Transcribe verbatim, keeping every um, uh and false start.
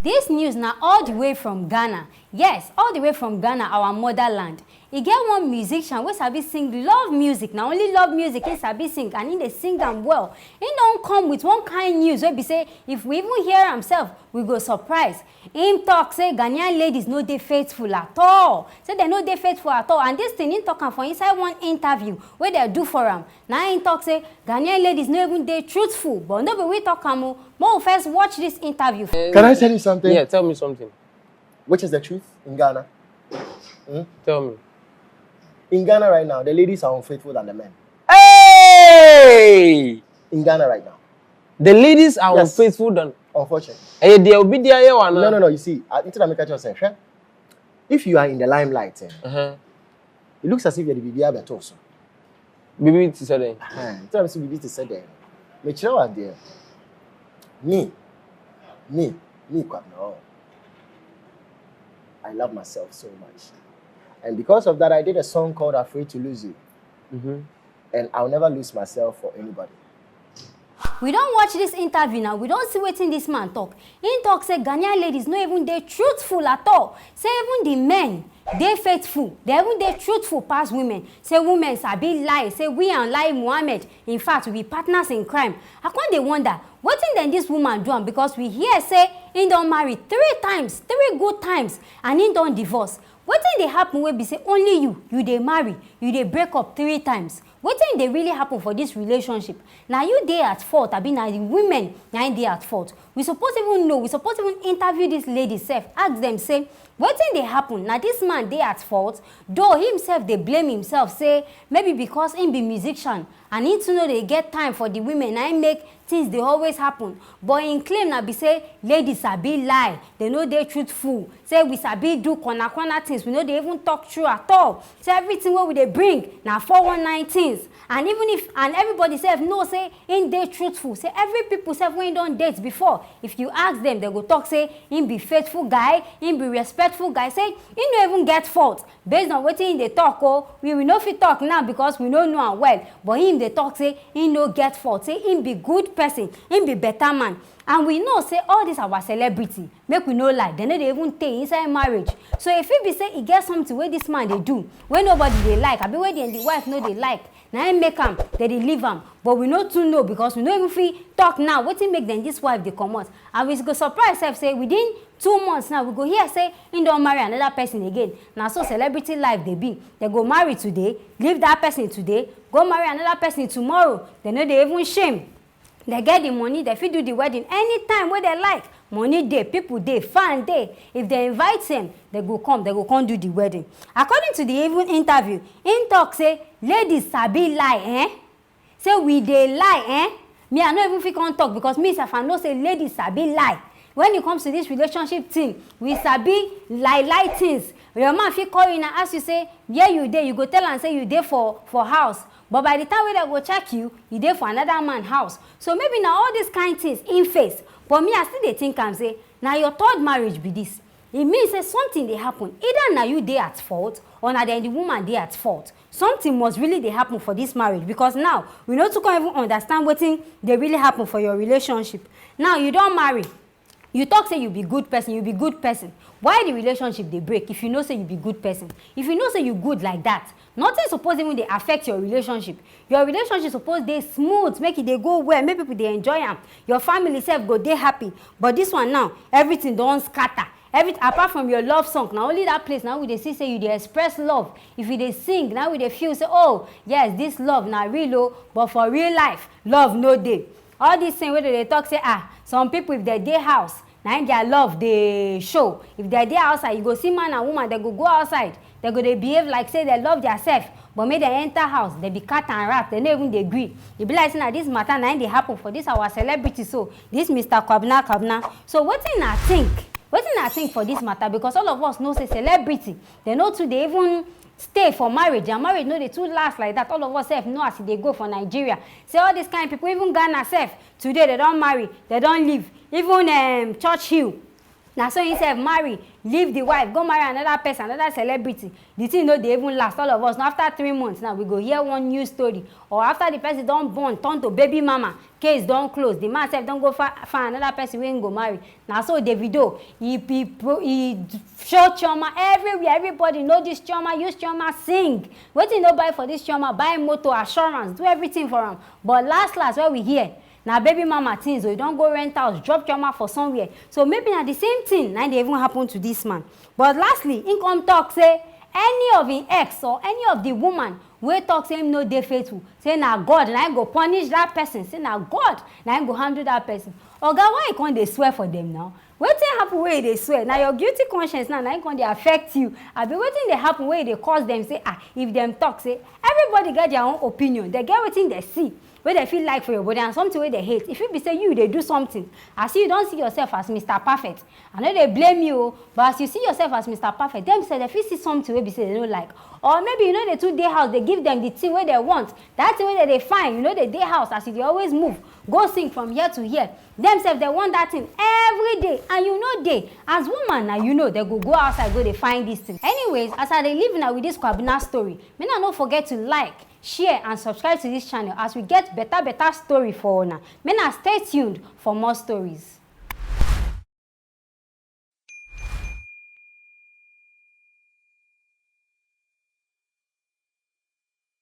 This news na all the way from Ghana. Yes, all the way from Ghana, our motherland. E get one musician wey sabi sing love music, na only love music he sabi sing, and he dey sing am well. He don come with one kind news wey be say if we even hear am sef, we go surprise. Him talk say Ghanaian ladies no dey faithful at all, say dem no dey faithful at all, and this thing he talk am for inside one interview wey dem do for am. Na him talk say Ghanaian ladies no even dey truthful, but no be we talk am o. Make we first watch this interview. Can I tell you something? Yeah, tell me something. Which is the truth in Ghana? Tell me. In Ghana right now, the ladies are unfaithful than the men. Hey! In Ghana right now. The ladies are Yes. unfaithful than. Unfortunately. Eh, they will be there, yeah, No, no, no. You see, I- it's not make a sense. Eh? If you are in the limelight, eh, Uh-huh. it looks as if you're the B B A better also. Baby, to say that. Tell me, see, B B A to say that. Make sure I'm there. Me, me, me, Kwabena. I love myself so much. And because of that, I did a song called Afraid to Lose You. Mm-hmm. And I'll never lose myself for anybody. We don watch this interview now, we don see wetin this man talk. He talk say Ghanaian ladies no even dey truthful at all. Say even the men dey faithful, they even dey truthful pass women. Say women sabi lie, say we and Lai Muhammad, in fact, we be partners in crime. I come dey wonder wetin dem this woman do am, because we hear say he don marry three times, three good times, and he don divorce. Wetin dey happen wey be say only you, you dey marry, you dey break up three times? Wetin dey really happen for this relationship? Na you dey at fault, abi na the women na im dey at fault? We suppose even know, we suppose even interview this lady sef, ask dem say wetin dey happen, na this man dey at fault? Though himself dey blame himself say maybe because him be musician and him too no dey get time for the women, na im make things dey always happen. But him claim na be say ladies sabi lie, they no dey truthful, say we sabi do corner corner things, we no dey even talk true at all, say everything wey we dey bring na four one nine things. And even if, and everybody sef know say him dey truthful, say every people sef wey him don date before, if you ask them, they go talk say him be faithful guy, him be respectful guy, say him no even get fault. Based on wetin him dey talk o, we we no fit talk now because we no know am well, but him dey talk say him no get fault, say him be good person, him be better man. And we know say all this our celebrity, make we no lie, dem no dey even tey inside marriage. So e fit be say e get something wey this man dey do wey nobody dey like, abi wey the, the wife no dey like, na im make am dem dey leave am. But we no too know because we no even fit talk now wetin make dem this wife dey comot. And we go surprise sef say within two months now we go hear say im don marry another person again. Na so celebrity life dey be. Dem go marry today, leave that person today, go marry another person tomorrow. Dem no dey even shame. Dem get the money, dem fit do the wedding anytime wey dem like. Money dey, people dey, fan dey. If dem invite dem, dem go come, dem go come do the wedding. According to the even interview, im talk say ladies sabi lie, eh? Say we dey lie, eh? Me, I no even fit come talk because me sef, I know say ladies sabi lie. When it comes to this relationship thing, we sabi lie lie things. Your man fit call you and ask you say where you dey, you go tell am say you dey for for house, but by the time wey dem go check you, you dey for another man house. So maybe na all these kind things im face. But me, I still dey think am say na your third marriage be this. E mean say something dey happen. Either na you dey at fault or na the, the woman dey at fault. Something must really dey happen for this marriage, because now we no too come even understand wetin dey really happen for your relationship. Now you don marry, you talk say you be good person, you be good person. Why the relationship dey break if you know say you be good person? If you know say you good like that, nothing suppose even dey affect your relationship. Your relationship suppose dey smooth, make e dey go well, make people dey enjoy am. Your family sef go dey happy. But this one now, everything don scatter. Every, apart from your love song, na only that place na we dey see say you dey express love. If you dey sing, na we dey feel say, oh yes, this love na real o. But for real life, love no dey. All this thing wey dem dey talk say, ah, some people, if dem dey house, na im their love dey show. If dem dey outside, you go see man and woman, dem go go outside, dem go dey behave like say dem love their self, but make dem enter house, dem be cat and rat, dem no even dey gree. E be like say na this matter na im dey happen for this our celebrity, so this Mister Kwabena Kwabena. So wetin una think? Wetin una think for this matter? Because all of us know say celebrity, dem no too dey even stay for marriage. Their marriage no dey too last like that. All of us sef know as e dey go for Nigeria. Say all these kind people, even Ghana sef, today dem don marry, dem don leave. Even um, Churchill, Na so him sef marry, leave the wife, go marry another person, another celebrity. The thing no dey even last. All of us now, after three months now, we go hear one new story. Or after the person don born, turn to baby mama, case don close. The man sef don go fa-, find another person wey him go marry. Na so Davido, he, he, pro-, he show Chioma everywhere. Everybody know this Chioma, use Chioma sing. Wetin he no buy for this Chioma? Buy motor, assurance, do everything for am. But last last, where we hear, na baby mama things o, he don go rent house, drop Chioma for somewhere. So maybe na the same thing na dey even happen to this man. But lastly, him come talk say any of him ex or any of the woman wey talk say him no dey faithful, say na God na him go punish that person, say na God na him go handle that person. Oga, why you come dey swear for them now? Wetin happen wey you dey swear? Na your guilty conscience now na him come dey affect you? Abi wetin dey happen wey you dey cause them say, ah, if them talk say, everybody get their own opinion, they get wetin they see, wey they feel like for your body, and something wey they hate. If you be say you dey do something, as you don see yourself as Mister Perfect, I no dey blame you o, but as you see yourself as Mister Perfect, dem sef they fit see something wey be say they no like. Or maybe you no dey too dey house dey give them the thing wey they want, that thing wey they dey find, you no dey dey house, as you dey always move, go sing from here to here. Dem sef they want that thing every day, and you no dey. As woman na, you know, they go go outside go dey find this thing. Anyways, as I dey leave una with this Kwabena story, make una no forget to like, share and subscribe to this channel, as we get better better story for una. Make una stay tuned for more stories.